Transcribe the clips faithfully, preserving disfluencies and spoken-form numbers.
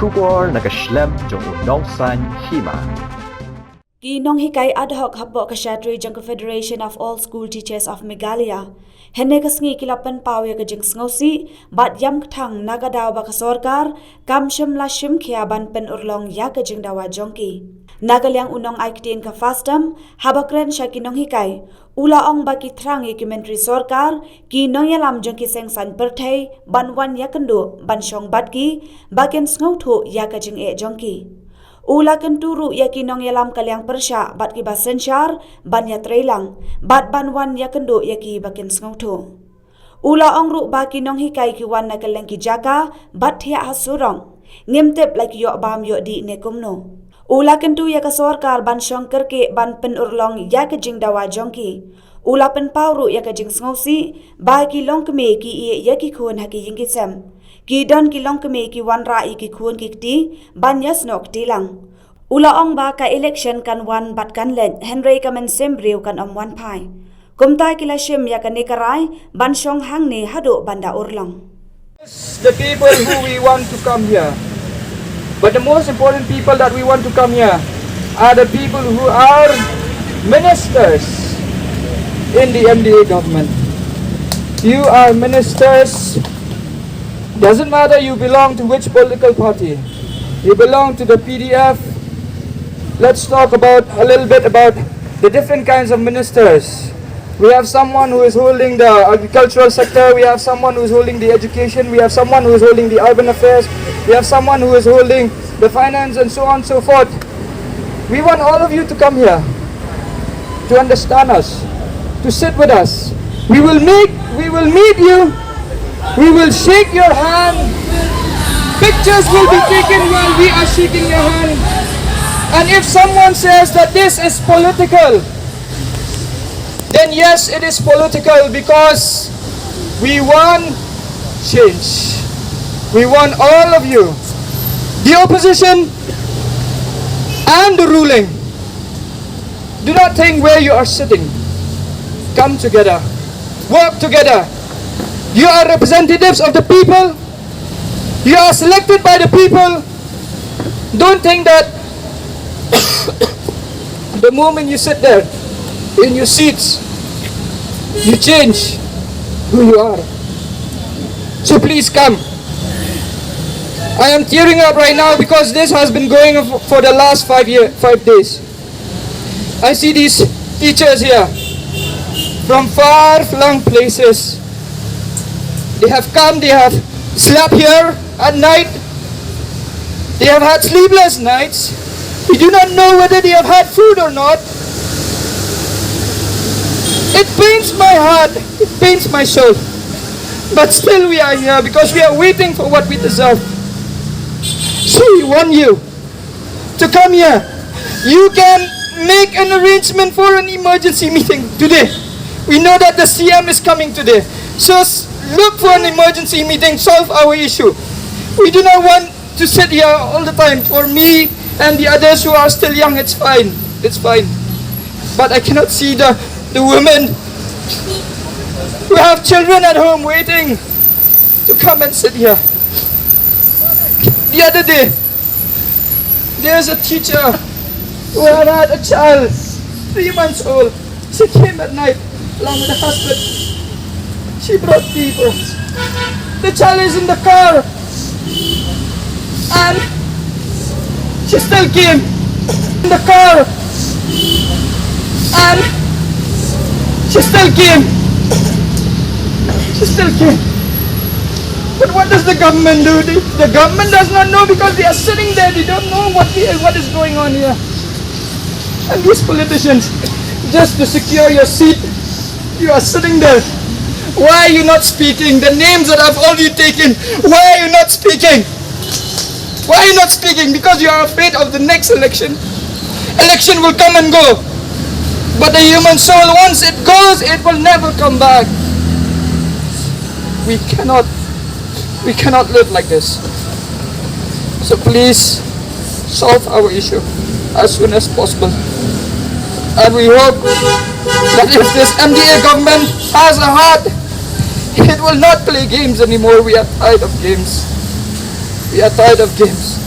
Khubor na ka shlem jong u nongsan hima. Ki nonghikai ad hoc hapoh ka shatri jong ka Federation of All School Teachers of Meghalaya hynne ka sngi ki la pynpaw ïa ka jingsngewsih bad ïam kthang na ka daw ba ka sorkar kam shym la shim khia ban pynurlong ïa ka jingdawa jong ki. Na ka liang u nongai ktien ka FASTM haba kren sha ki nonghikai, u la ong ba ki thrang ïa ki myntri sorkar, ki nongïalam jong ki seng saiñ pyrthei ban wan ïakynduh ban shong bad ki ba kin sngewthuh ïa ka jingeh jong ki. U la kyntu ruh ïa ki nongïalam ka liang pyrshah bad ki ba synshar ban ïatrei lang bad ban wan ïakynduh ïa ki ba kin sngewthuh. U la ong ruh ba ki nonghikai ki wan na kylleng ki jaka bad thiah ha surok. Ngim tip la ki ïoh bam ïoh dih ne kumno. U la kyntu ïa ka sorkar ban shong kyrkieh ban pynurlong ïa ka jingdawa jong ki. U la pynpaw ruh ïa ka jingsngewsih ba ki longkmie ki ïeh ïa ki khun ha ki ïing ki sem. Ki don ki longkmie ki wanrah ïa ki khun ki kti ban ïasnoh kti lang. U la ong ba ka election kan wan bad kan leit, hynrei ka mynsiem briew kan ym wan phai. Kumta ki la shim ïa kane ka rai ban shong hangne haduh ban da urlong. The people who we want to come here. But the most important people that we want to come here are the people who are ministers in the M D A government. You are ministers. Doesn't matter you belong to which political party. You belong to the P D F. Let's talk about a little bit about the different kinds of ministers. We have someone who is holding the agricultural sector, we have someone who is holding the education, we have someone who is holding the urban affairs, we have someone who is holding the finance and so on and so forth. We want all of you to come here to understand us, to sit with us. We will meet, we will meet you, we will shake your hand. Pictures will be taken while we are shaking your hand. And if someone says that this is political, then yes, it is political because we want change. We want all of you, the opposition and the ruling. Do not think where you are sitting. Come together. Work together. You are representatives of the people. You are selected by the people. Don't think that the moment you sit there in your seats, you change who you are. So please come. I am tearing up right now because this has been going on for, for the last five year, five days. I see these teachers here from far flung places. They have come, they have slept here at night. They have had sleepless nights. We do not know whether they have had food or not. It pains my heart, it pains my soul. But still, we are here because we are waiting for what we deserve. So we want you to come here. You can make an arrangement for an emergency meeting today. We know that the C M is coming today. So s- look for an emergency meeting, solve our issue. We do not want to sit here all the time. For me and the others who are still young, it's fine. It's fine. But I cannot see the, the women who have children at home waiting to come and sit here. The other day, there's a teacher who had had a child, three months old. She came at night along with her husband. She brought tea for us. The child is in the car. And she still came. In the car. And she still came. She still came. But what does the government do? The, the government does not know because they are sitting there. They don't know what, the, what is going on here. And these politicians, just to secure your seat, you are sitting there. Why are you not speaking? The names that I've already taken, why are you not speaking? Why are you not speaking? Because you are afraid of the next election. Election will come and go. But the human soul, once it goes, it will never come back. We cannot, we cannot live like this. So please solve our issue as soon as possible. And we hope that if this M D A government has a heart, it will not play games anymore. We are tired of games. We are tired of games.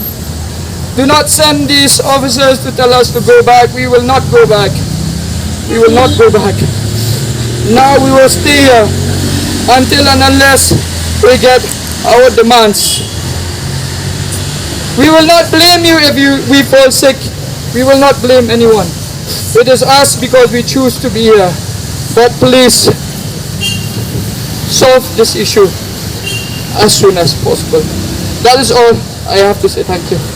Do not send these officers to tell us to go back. We will not go back. We will not go back. Now we will stay here until and unless we get our demands. We will not blame you if you, we fall sick. We will not blame anyone. It is us because we choose to be here. But please solve this issue as soon as possible. That is all I have to say. Thank you.